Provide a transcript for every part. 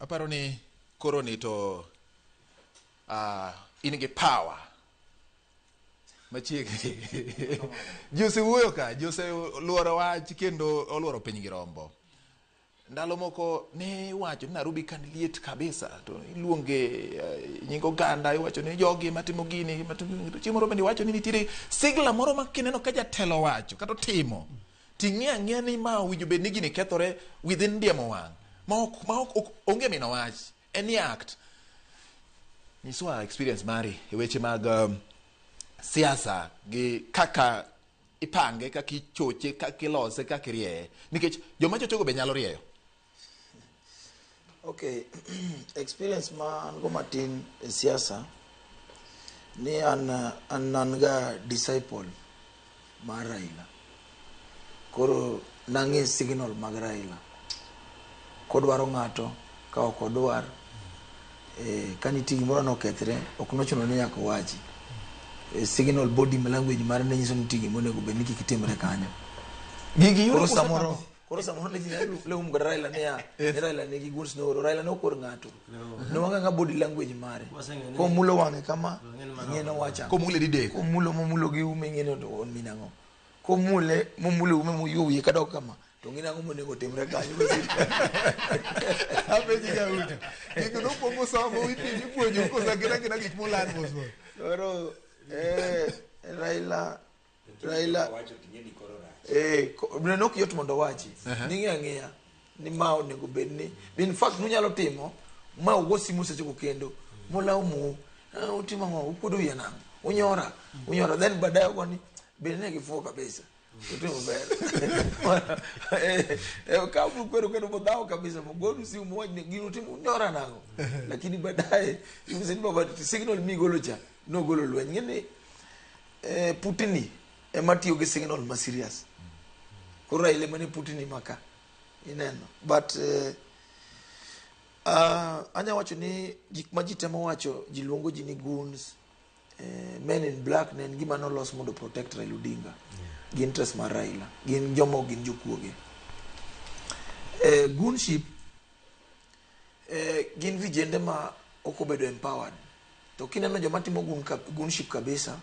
Aparo ni koro ni to in gi power machiegni. Ji osewuoyo ka, ji oseluoro wach kendo oluoro piny gi rombo. Ndalo moko ne iwacho ni Nairobi ka liet kabisa to iluonge nying oganda, iwacho ni jogi matimo gini, matimo gini. To chieng' moro bende iwacho ni nitiere sigla moro ma kineno ka jatelo owacho kata otimo ting'e ang'eya ni ma owinjo bed ni gini kethore within diemo wang' ma ok onge mino wach any act. Nyiswa experience mari e weche mag siasa gi kaka ipange, kaka ichoche, kaka ilose, kaka irieye, nikech joma chochogo be nyalo rieyo. Okay, experience ma an go matin e siasa ni an ga disciple mar Raila. Koro nang'e signal mag Raila. Kodwaro ng'ato, ka ok odwar, ka nitie gimoro nokethre, ok nochuno ni nyaka owachi. Signal body language mare ne nyiso ni nitie gima onego bed ni kik timre kanyo. Gigi yudo Koro samoro koro samoro ne ji leumo kata Raila niya, ni Raila nigi goons nooro. Raila ne ok or ng'ato. Ne wang'e body language mare. Waseng'eyo ni- Komulo wang'e kama, Wang'e ni mano ing'e nowacho ang'o. Komule didek. Komulo momulo gi ume, ing'e ni to on min ang'o. Komule momulo ume moyuo wiye kadok kama, to ng'e nang'o monego timre kanyo. Apenji Gaucho, gigo nokwongo somo ipuonjo koso gin agina gik moland mos mos? Koro Raila Wacho ting'e ni koro rach. Ne ok yot mondo owachi. Ning'e ang'eya ni ma onego bed ni in fact nunyalo timo ma ugo simu seche go kendo molaw mu, "Ah, utimo ang'o, ukuodo wiya nang'o, unyora unyora." Then baadaye ugo ni bende ne gifuo kabisa, utimo ber. Ka ukwero kendo modhawo kabisa, mogonu simu muwach ni gino utimo unyora nang'o, lakini baadaye iwuoso ni baba signal migolo cha nogolo lweny. Ng'e ni Putini ema tiyo gi signal ma serious. Koro Raila ema ne Putini maka ineno, but anya wacho ni gik ma ji temo wacho, ji luongo ji ni goons, men in black, ne en gima nolos mondo protect Raila Odinga gi interest mar Raila. Gin joma ok gin jokuoge. Goonship gin vijende ma ok obedo empowered. To kineno joma timo goonship kabisa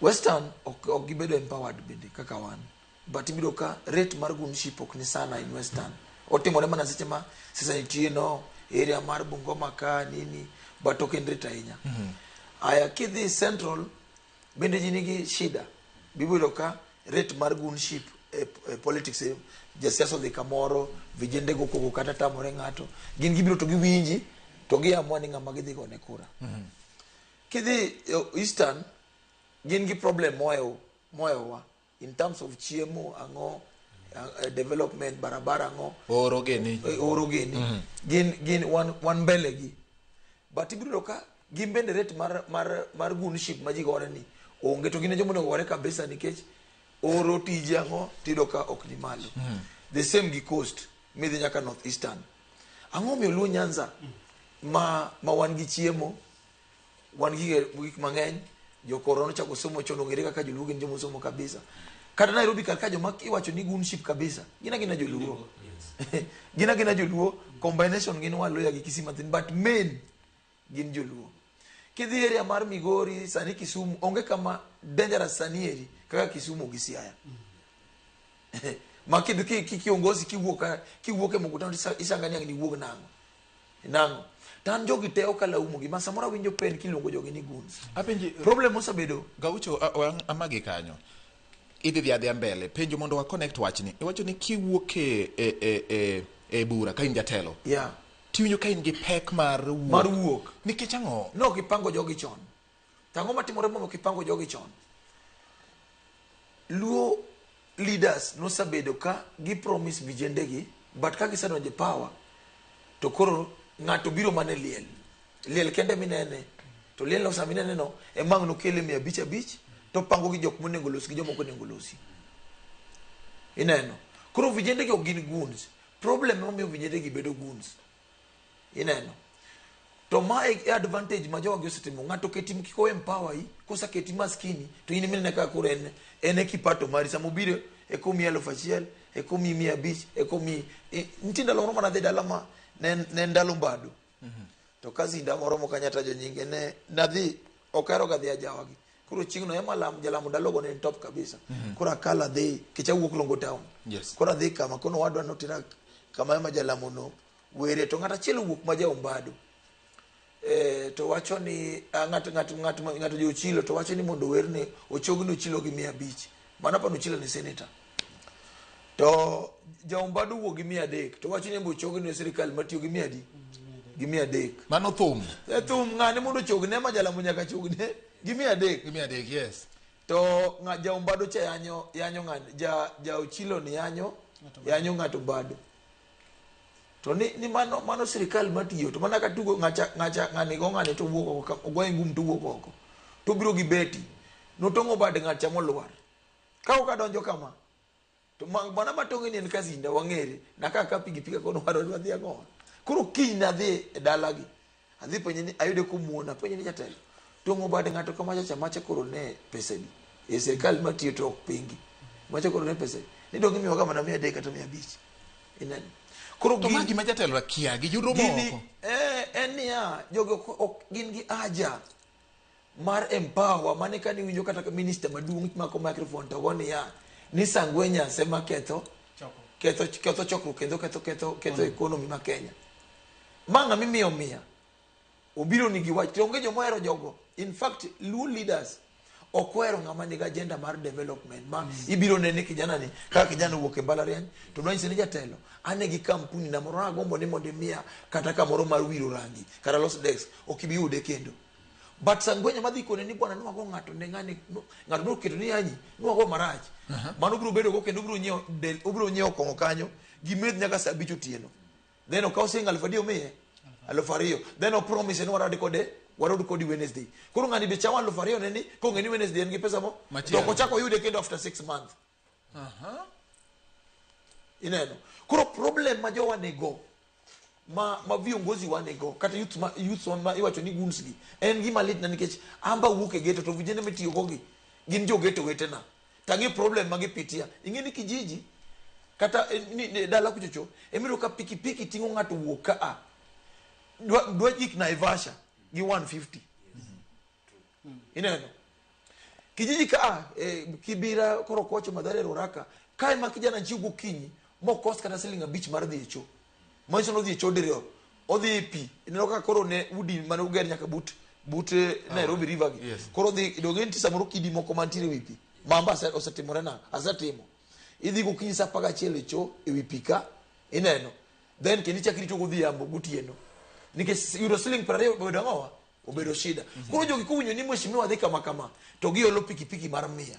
western, ok gibedo empowered bende kaka wan, but ibiro ka rate mar goonship ok ni sana in western. Otimore mana seche ma sasa nitie no area mar Bungoma ka nini, but ok en rate ahinya. Aya, kidhi central bende ji nigi shida. Bibiro ka rate mar goonship e politics, jasiasa odhi kamoro, vijende go koko kata tamore ng'ato, gin gibiro to giwinji to giamua ni ng'ama gidhi gone kura. Kidhi eastern, gin gi problem mohewowa in terms of chiemo, ang'o, development, barabara, ang'o. Oro gini. Oro gini. Gin wan mbele gi, but ibiro yudo ka gin bende rate mar goonship ma ji gore ni onge, to gin e joma onego gore kabisa nikech oro tije ang'o tiyudo ka ok ni malo. The same gi coast midhi nyaka north eastern. Ang'o miyo Luo Nyanza ma wan gi chiemo, wan gi gik mang'eny, jokoro nochako somo chon, ong'ere kaka joluo gin joma osomo kabisa. Kata Nairobi kar ka joma iwacho ni goonship kabisa gin agina joluo, gin agina joluo combination, gin Waluya gi Kisii mathin, but main gin joluo. Kidhi area mar Migori sani, Kisumu, onge kama dangerous sani eri kaka Kisumu gi Siaya. Ma kidhi ki kiongozi kiwuok e mkutano to isanga ni ang' niwuog nang'o nang'o. To an jogi te ok alaumo gi ma samoro awinjo pen kiluongo jogi ni goons. Apenji Problem osebedo. Gaucho, amagi kanyo. Idhi dhi adhiya mbele. Penjo mondo wa connect wachni. Iwacho ni kiwuok e bura ka in jatelo. Tiwinjo ka in gi pek mar wuok. Mar wuok. Nikech ang'o? No gipango jogi chon. To ang'o matimore mondo kipango jogi chon? Luo leaders nosebedo ka gi promise vijende gi, but ka gisedonjo e power to koro ng'ato biro mana e liel. Liel kende minene. To liel no sama minene no ema ang' nokele 500 500 to pango gi jok monego los gi joma ok onego losi. Ineno. Koro vijende gi ok gin goons. Problem emomiyo vijende gi bedo goons. Ineno. To ma e advantage ma jogi osetimo. Ng'ato keti kik o empower i, koseketi maskini to in minene kaka koro en e kipato mari sama obiro eka omiyi 1000, eka omiyi 500, eka omiyi nitie ndalo moro manadhi dala ma Ne ndalo mbado. To kazinda moro mokanyata jonyinge ne nadhi ok ahero ga dhi ajawa gi. Koro chieng'no ema lam jalamo ndalogo ne en top kabisa. Koro akalo adhi kech awuok Rongo town. Koro adhi kama kono wadwa notera kama ema jalamo no were to ng'at achiel owuok ma ja Ombado. To wacho ni ng'ato ng'ato ng'ato ng'ato jo Ochilo to wacho ni mondo werne ochogni Ochilo gi 500. Mano apani Ochilo ni senator. To ja Ombado wuok gi 300 to wacho ni embe ochogni sirikal matiyo gi mia adi? Gi 300. Mano thum. E thum ng'ane mondo ochogne ma jalamo nyaka chogne gi 300. Gi 300, yes. To ng'a ja Ombado cha yanyo yanyo ng'ane ja Ochilo ni yanyo yanyo ng'ato Ombado. To ni mano mano sirikal matiyo to mana katugo ng'acha ng'acha ng'ani go ng'ani to wuok oko ogoye ngum to wuok oko. To biro gi beti. Notong'o bad ng'acha molwar. Ka ok adonjo kama to mana matong'e ni en kazinda wang'ere naka ka pikipiki kono wadwa dhi ang'o. Koro kiny nadhi e dalagi. Adhi penje ni ayude komuona penje ni jatelo. Tong'o bad ng'ato kama chacha macha koro ne pesa di. E sirikal matiyo to ok pingi. Macha koro ne pesa di. Ni dong imiyoga mana 300 kata 500. Ineno. Koro To ma gima jatelo akia gi yudo moko. En niya jogi ok gin gi aja mar empower mane kane iwinjo kata minister maduong' mako microphone to go niya ni Sangwenya sema ketho ketho ketho chokruok kendo ketho ketho ketho economy ma Kenya. Ma ng'ama imiyo miya obiro ni gi wach to onge joma ohero jogo. In fact Luo leaders ok ohero ng'ama nigi agenda mar development ma ibiro nene kijana ni kaka kijana owuok e mbalariany to dwa nyise ni jatelo ane gi kampuni na moro agombo ni mondo imiya kata kamoro mar wiro rangi kata los desk ok ibi yude kendo. But Sangwenya madhi kone ni bwana nwago ng'ato ne ng'ani ng'ato noketo ni yanyi nwago marach. Mano biro bedo go kendo obiro nyiewo del obiro nyiewo kong'o kanyo gimeth nyaka saa 5 otieno. Then okaw siling 1000 omiye 2000. Then o promise ni warad kode warod kodi Wednesday. Koro ng'ani be chamo 2000 ne ni kong'e ni Wednesday en gi pesa mo to ok ochako oyude kendo after 6 months. Ineno. Koro problem ma jowa nigo ma viongozi wa nigo kata youth ma youth ma iwacho ni goons gi en gima lit na nikech amba wuok e ghetto to vijende mitiyo go gi gin jo ghetto wetena. Tang'e problem ma gipitia. Ing'e ni kijiji kata ni dala kuchocho emiro ka pikipiki ting'o ng'ato wuok ka a dwa gik Naivasha gi 150. Ineno. Kijiji ka a Kibira koro kocho Mathare Ruaraka kae ma kijana chiew gokinyi mokos kata siling 5 mar dhi e cho. Manyiso ni odhi e cho diriyo. Odhi e pi. Ineno kaka koro ne udi mane oger nyaka but Nairobi River gi. Koro odhi donge nitie samoro kidi moko mantiere ewi pi. Mamba osetimore na, asetimo. Idhi gokinyi saa 11 e cho ewi pi ka ineno. Then kendo ichak irito godhiambo gotieno. Nikech yudo siling 20 obedo ang'owa? Obedo shida. Koro jogi kowinjo ni mheshimiwa dhi kama kama to giolo pikipiki mar 100.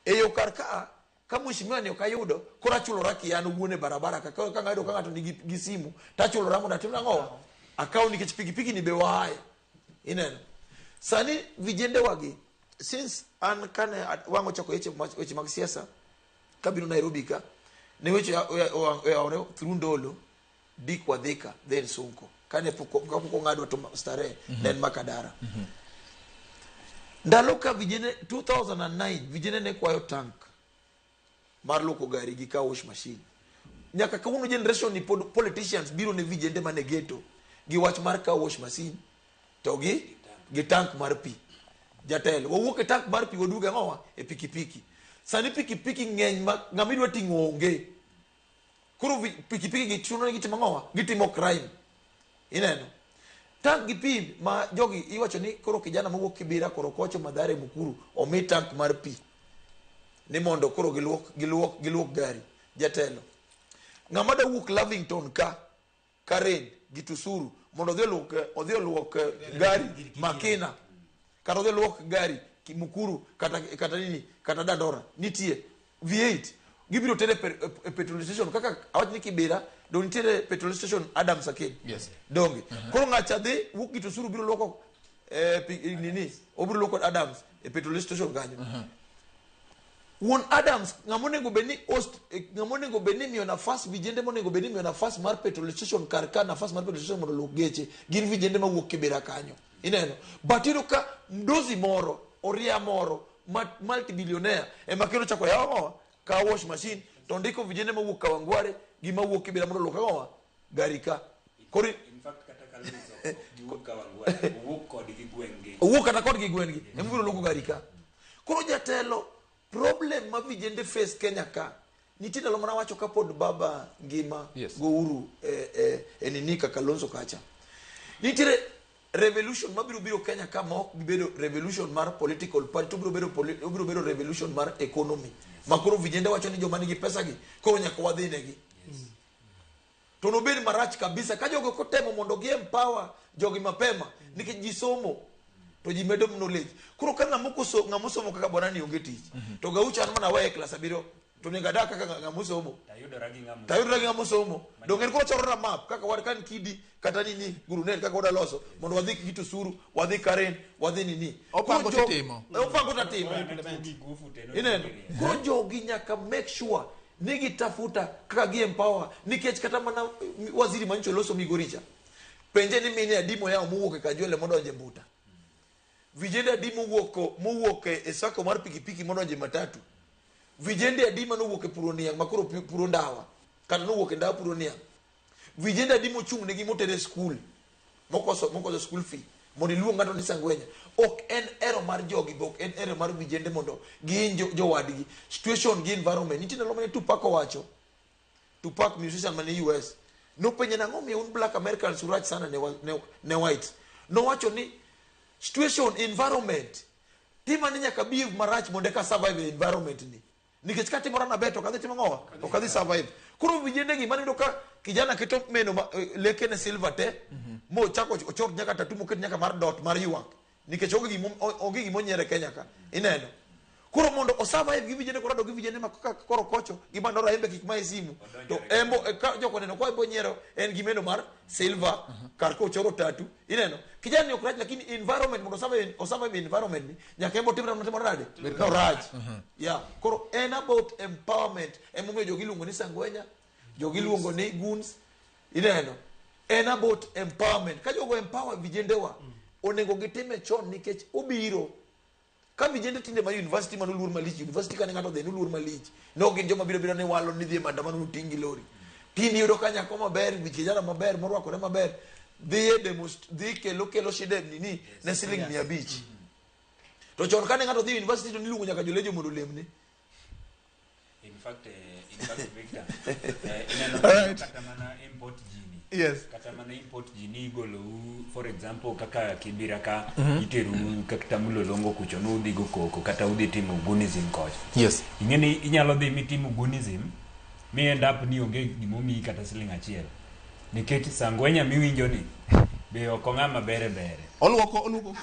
E yo kar ka ka mheshimiwa ni ok ayudo koro achulora kian owuon e barabara ka ka ng'ado ka ng'ato nigi gi simu tachulora mondo atim nang'o akaw nikech pikipiki ni be wahaya. Ineno. Sani vijende wagi since an kane wang' ochako weche mag siasa kabiro Nairobi ka ne weche oyawore through Ndolo Dick Wadhika then Sunko kane pok ong'adwa to starehe ne en Makadara. Ndalo ka vijende 2009 vijende ne kwayo tank mar luoko gari gi car wash machine. Nyaka kawuono generation ni pod politicians biro ne vijende mane ghetto gi wach mar car wash machine to gi tank mar pi. Jatelo wawuok e tank mar pi waduogo ang'owa e pikipiki. Sani pikipiki ng'eny ma ng'ama idwa ting'o onge. Koro pikipiki gi chuno ni gitimo ang'owa? Gitimo crime. Ineno. Tank gi pi ma jogi iwacho ni koro kijana mowuok Kibira koro kocho Mathare Mukuru omi tank mar pi ni mondo koro giluok gari. Jatelo. Ng'ama da wuok Lavington ka Karen gi Tusuru mondo odhi oluok gari Makina kata odhi oluok gari Mukuru kata nini kata Dandora nitie V8 gibiro tere e petrol station kaka awach ni Kibira do nitiere petrol station Adams Arcade. Yes. Donge. Koro ng'acha dhi wuok gi Tusuru biro luoko nini obiro luoko Adams e petrol station kanyo. Wuon Adams ng'ama onego bed ni host ng'ama onego bed ni miyo nafas vijende monego bed ni miyo nafas mar petrol station kar ka nafas mar petrol station mondo oluok geche gin vijende mawuok Kibera kanyo. Ineno. But iyudo ka mdozi moro oria moro multi-billionaire ema kendo chako yawo ang'owa car wash machine to ndiko vijende mawuok Kawangware gi mawuok Kibera mondo oluok ang'owa gari ka koro In fact, kata Kalonzo ok giwuok Kawangware, owuok kodgi gweng'gi. Owuok kata kodgi gweng'gi ema obiro luoko gari ka. Koro jatelo, problem ma vijende face Kenya ka nitie ndalo mana wacho kapod baba ngima. Gouru e nini ka Kalonzo kacha nitiere revolution mabiro biro Kenya ka, ma ok bi bedo revolution mar political party, to obiro bedo revolution mar economy, ma koro vijende wacho ni joma nigi pesa gi koro nyaka wadhi negi. To nobed marach kabisa ka jogo kotemo mondo gi empower jogi mapema, nikech ji somo to ji medo knowledge. Koro ka ng'ama osomo kaka bwana ni onge tich, to gaucha an mana weye klas 7, to onego adak kaka ng'ama osomo. Tayudora gi ng'ama Tayudora gi ng'ama osomo. Donge en koro choro na map kaka wan kan kidi kata nini gurunel kaka wada loso mondo wadhi Kitusuru, wadhi Karen, wadhi nini. Opango Koro titimo. Opango tatimo. Gi gufu te no. Ineno, koro jogi nyaka make sure ni gitafuta kaka gi empower, nikech kata mana waziri manyicho loso Migori cha, penje ni mine adi moyawo mowuok e Kajwele modonjo e Mbuta, vijende adi mowuok e sako mar pikipiki modonjo e matatu, vijende adi manowuok e puro niang' makoro puro ndawa kata nowuok e ndawa puro niang', vijende adi mochung' negi motere e skul mokoso school fee mondo iluong ng'ato ni sangwenya. Ok en ero mar jogi be, ok en ero mar vijende mondo gihiny jowadgi. Situation gi environment nitie. Ndalo mane Tupac owacho, Tupac musician mane US, nopenje nang'o miyo un black Americans urach sana ne white. Nowacho ni situation, environment tima ni nyaka behave marach mondo eka survive e environment ni, nikech katimora maber to ok adhi timo ang'owa, ok adhi survive. Koro vijende gi maniyudo ka kijana keto meno leke ne silver te mochako ochor nyaka tatu moket nyaka mar dot mar ywak nikech onge gimo nyiere Kenya ka. Ineno, koro mondo o survive gi vijende korado gi vijende ma kaka koro kocho gi bandora embe kik maye simu to embo ka joko neno ko embo nyiero en gi meno mar silver kar kochoro tatu. Ineno, kijana ni ok rach, lakini environment mondo o survive environment ni nyaka embo timre notimore nade no rach. Yeah, koro en about empowerment. Emomiyo jogi iluongo ni sangwenya, jogi iluongo ni goons. Ineno, en about empowerment. Ka jogo empower vijendewa, onego gitime chon nikech obiro ka vijende tinde ma university manoluor malich. University kane ng'ato odhi noluor malich, ne ok gin joma biro biro ni walo ni dhi e maandamano noting' gi lori. Tinde iyudo ka nyako maber, wi kijana maber morwakore maber dhi e dhi kelo shida e nini ne siling 500. To chon kane ng'ato dhi university to niluongo nyaka jolejo mondo olemne. In fact, Victor, ineno kata mana import gini. Kata mana import gini igolou, for example, kaka Kibira ka iterou kata Mlolongo kucho nudhi go koko kata udhi timo goonism kocha. Ing'e ni inyalo dhi mitimo goonism mi end up ni onge gimomiyi kata siling 1, nikech sangwenya miwinjo ni be ok ong'ama bere bere. Oluoko oluoko.